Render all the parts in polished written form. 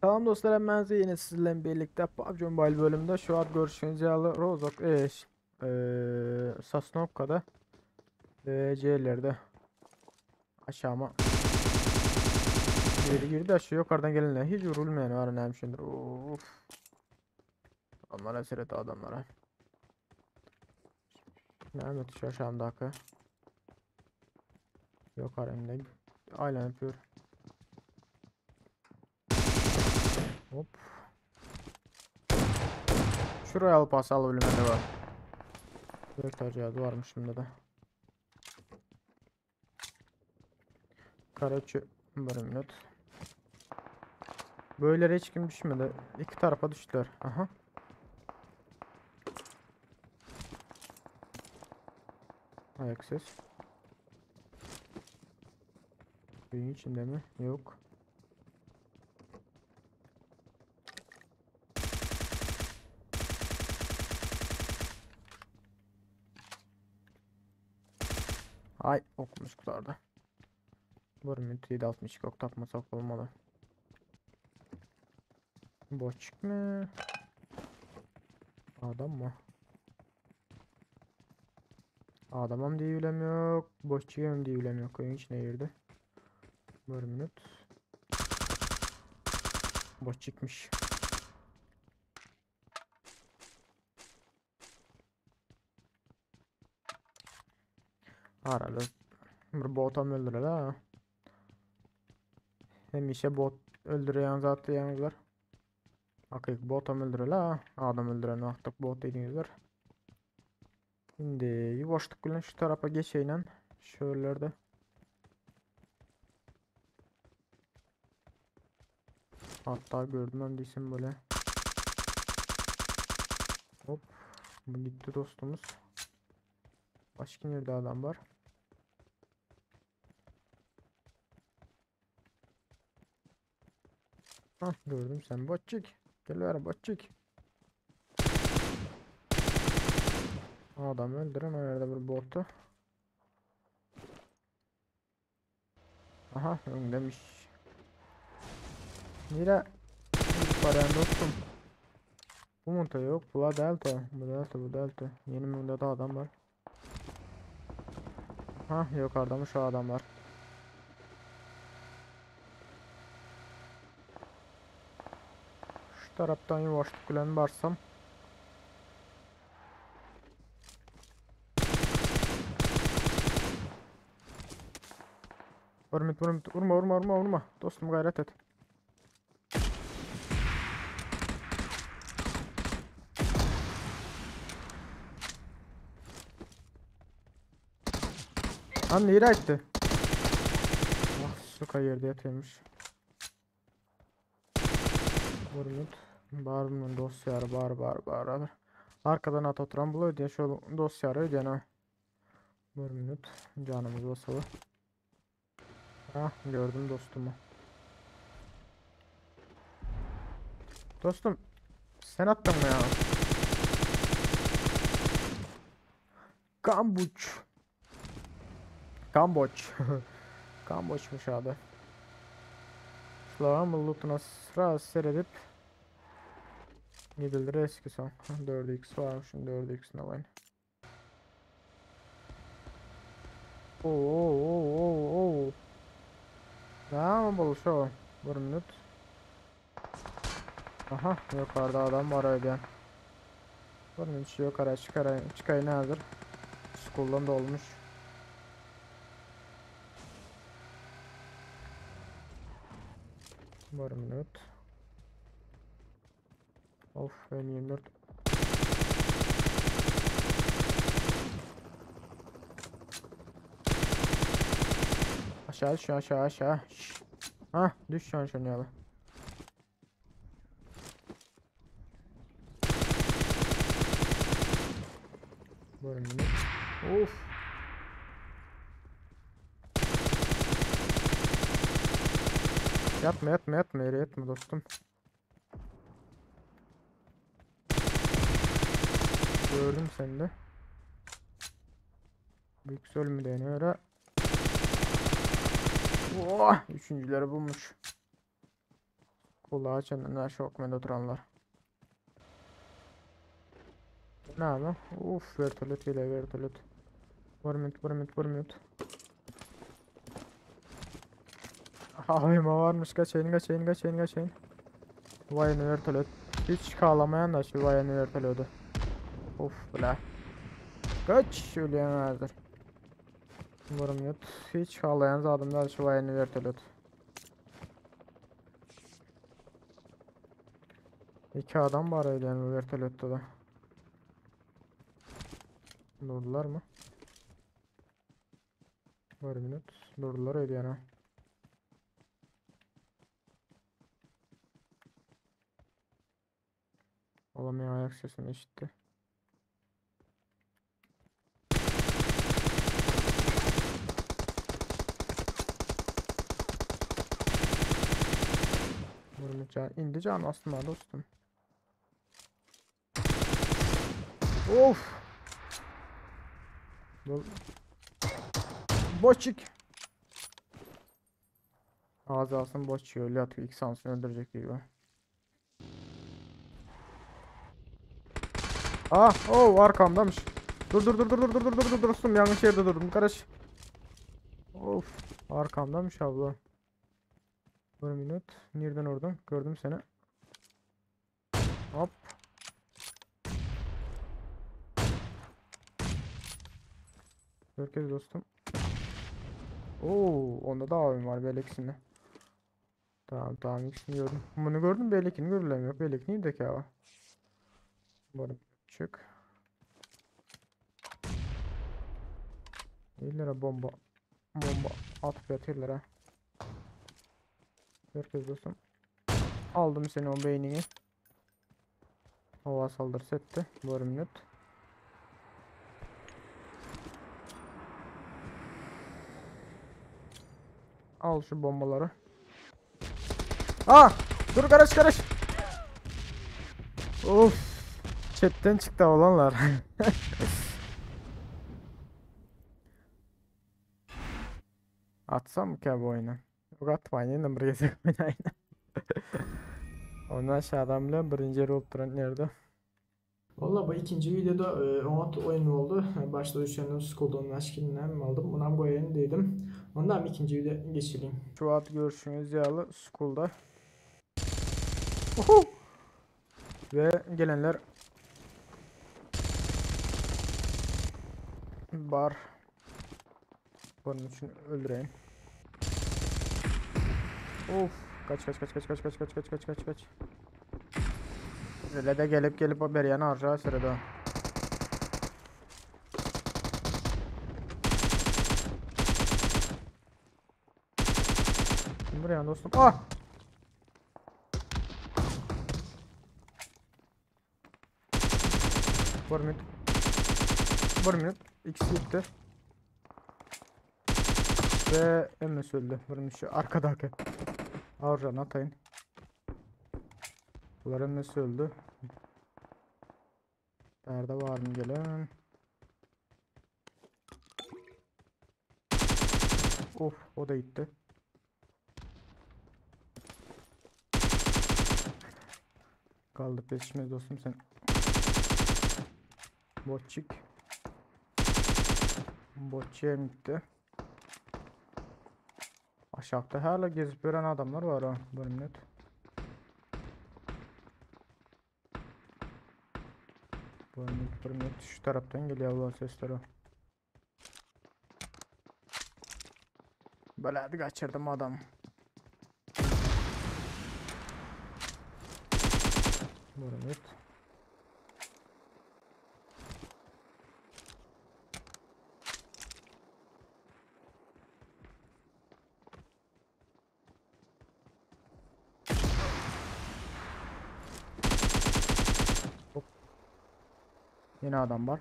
Salam dostlar hemmäňize ýene siz bilen birlikde PUBG Mobile bölüminde şu wagt görüşüňiz ýaly Rozok e, e, Sosnovkada e, aşağıma biri girdi aşağı yukarıdan gelenler hiç vurulmayan var näme üçindir. Of. Adamlara seret adamlara. Näme şu aşağımdaki? Yukarı hem de aýlanyp ýör. Hop. Şuraya alıp pas alabilmeli var. Dört acayip varmış şimdi de. Karaçı bir minut. Böyle hiç kim düşmedi. İki tarafa düştüler. Aha. Ayak ses. Suyun içinde mi? Yok. Ay okumuş kutarda. Bir minut 762 ok tapmasak olmalı. Boçuk mu? Adam mı? Adamam diye bilem yok. Boşçuyum diye bilem yok. Oyun içine girdi. Bir minut. Boş çıkmış. Aralı. Bir botam öldürür ha. Hemişe bot öldüren zat diýeňizler. Hakyky botam öldürür ha. Adam öldüren wagtlyk bot diýdiňizler. Şimdi yuvaşlyk bilen şu tarafa geçeýin. Şöylerde. Hatta gördüm hem değilsin böyle. Hop. Bu gitti dostumuz. Başka nerede adam var? Hah gördüm sen botçuk. Gel ver botçuk. Adam öldüren o yerde bir botu. Aha demiş. Nere? Paran dostum. Bu monta yok. Bu la delta. Bu delta bu delta. Yeni bunda da adam var. Ha yukarıda mı şu adam var. Şu taraftan yuvaşlık bilen barsam. Vurma vurma vurma vurma vurma vurma. Dostum gayret et. Lan nereye gitti? Ah suka yerde yatıyormuş. Vurmut. Bar bunun dosyarı bar bar bar. Arkadan at oturan buluyor diye şu dosyarı ödeyen ha. Bir minut. Canımız basalı. Ah gördüm dostumu. Dostum sen attın mı ya? Kambuç. Kamboç. Kamboçmuş abi. Şuların lootuna sıra seyredip gidilir eski son. 4x varmış. Şimdi 4x'ini alayım. Oo oo oo oo. Tamam bol şu. Bir minut. Aha yukarıda adam var öyle. Bir minut şu yukarı çıkarayım. Çıkayım hazır. School'dan da olmuş. Bir minut. Of M24. Aşağı düş aşağı aşağı. Şş. Hah düş şu an şunu yalı. Bir minut. Of. Yatma yatma yatma yere yatma dostum. Gördüm seni de. Büyük mü deniyor? Oh, üçüncüleri bulmuş. Kulağı çenden şok men oturanlar. Näme? Uf, vertolyot geliyor, vertolyot. Bir minut, bir minut, bir minut. AVM varmış, kaçayın, kaçayın, kaçayın, kaçayın. Vay vertolyot. Hiç kalamayan da şu vay vertolyotu. Of bile. Kaç ölýän Bir minut. Hiç halayan zadımlar şu vay vertolyot. İki adam var öyle vertolyotta da. Durdular mı? Bir minut. Durdular öyle yani. Olamıyor ayak sesini işitti. Vurmayacağım. İndi can aslında dostum. Of. Boçik. Ağzı alsın boş yiyor. Öyle atıyor. İlk sansını öldürecek gibi. Ah, oh arkamdamış. Dur dur dur dur dur dur dur dur dur dostum yanlış yerde durdum kardeş. Of, arkamdamış abla. Bir minut. Nereden oradan? Gördüm seni. Hop. Görüşürüz dostum. Oo, onda da abim var belekisinde. Tamam tamam ikisini gördüm. Bunu gördüm belekini görülemiyor. Yok belek neydi ki abi? Bu çık. İllere bomba. Bomba atıp yatıyorlar ha. Görüşürüz dostum. Aldım seni o beynini. Hava saldırısı etti. Bir minut. Al şu bombaları. Ah! Dur karış karış. Of. Chatten çıktı olanlar. Atsam mı ki bu oyunu? Yok atmayın yine bir gezek oynayın. Ondan aşağıdan bile birinci yer olup duran nerede? Valla bu ikinci videoda 16 oyun oldu. Başta düşen Skull'dan aşkından aldım. Buna koyayım dedim. Ondan ikinci video geçelim. Şu an görüşünüz yağlı Skull'da. Uhu! Ve gelenler bar. Bunun için öldüreyim. Of, kaç kaç kaç kaç kaç kaç kaç kaç kaç kaç kaç. Öyle de gelip gelip o beriyeni harca sırada. Buraya dostum. Ah! Bir minut. Bir minut. İkisi gitti. Ve MS öldü. Bir şu arkadaki. Avran atayın. Bunlar MS öldü. Nerede var mı gelen? Of, o da gitti. Kaldı peşimiz dostum sen. Botçik. Botçiye gitti. Aşağıda hala gezip gören adamlar var ha. Bir minut. Bir minut, bir minut. Şu taraftan geliyor bu sesleri. Böyle hadi kaçırdım adam. Bir minut. Hop. Yine adam var.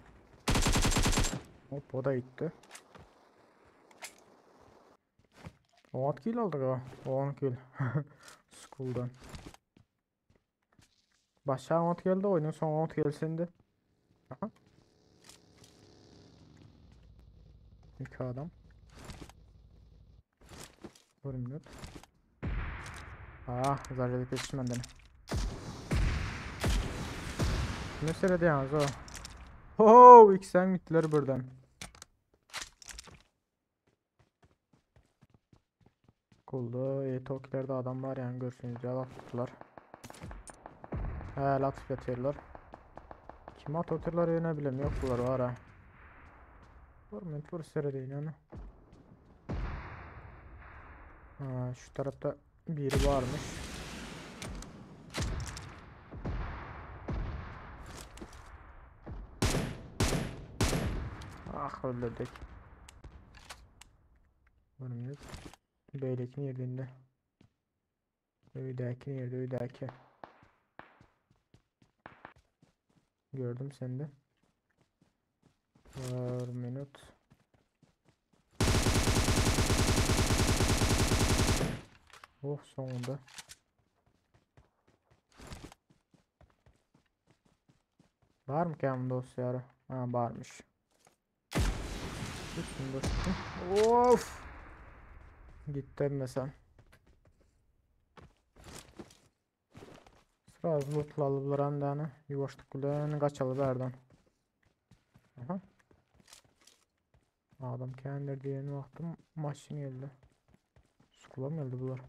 Hop, o da gitti. 10 kill aldık ha. 10 kill. School'dan. Başa 10 geldi, oyunun son 10 gelsindi. Aha. İki adam. Bir minut. Ah, zarýad geçdi menden. Ne seredýäňiz o? Ho, ikisem gitdiler birden. Kulda, e, Tokilerde adam var yani görsünüz ya attılar. He, atıp yatıyorlar. Kim at atıyorlar ya ne bileyim yok bunlar var ha. Bir minut bir seredeyim onu. Ha, şu tarafta biri varmış. Ah öldürdük. Bir minut. Beyleki yerinde. Öydeki nerede öydeki. Gördüm seni de. Bir minut. Oh sonunda. Var mı ki dosyaları? Ha varmış. Dursun dursun. Of! Gittim mesela. Sraz lootlalılar hem Yuvaşlık bilen kaçalı berden. Aha. Adam kendileri diyen baktım maşın geldi. Skula mı geldi bunlar?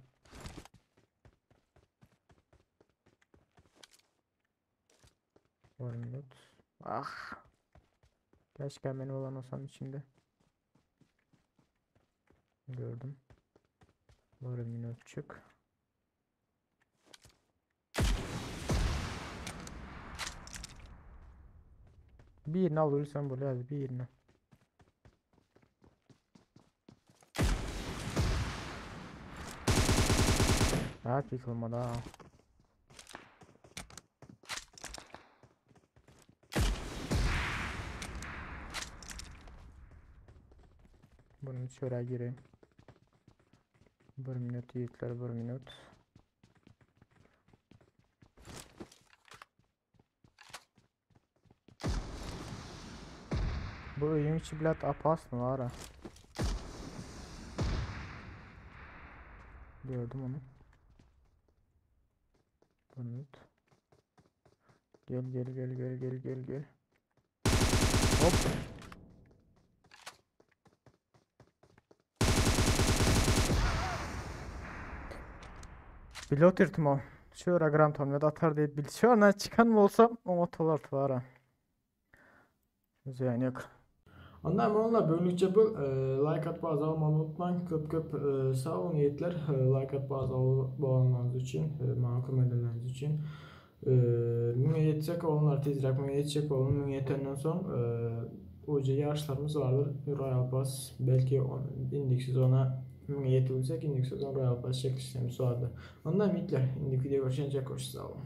Bir minut. Ah. Keşke benim olan olsam içinde. Gördüm. Bir minut çık. Birini alırsan böyle birini. Ha yıkılmadı ha. Bunu şöyle gireyim. Bir minut yiğitler bir minut. Bu öýüň içi bilet opasny var ha. Gördüm onu. Bir minut. Gel gel gel gel gel gel gel. Hop. Pilot yırtma. Şöyle gram tam atar diye bil. Şöyle çıkan mı olsam o otolar var ha. Ziyan yok. Ondan onunla bölükçe bu like atmayı olmayı unutmayın. Köp köp sağ olun yiğitler. Like atmayı olmanız için, bana kömekleriniz için. Müne yetecek olanlar tezirek müne yetecek olun. Müne yetenden son ucu yarışlarımız vardır. Royal Pass belki indiki sezona müne yetilecek. İndiki sezon Royal Pass çekilişlerimiz vardır. Ondan yiğitler indiki video görüşünce hoş sağ olun.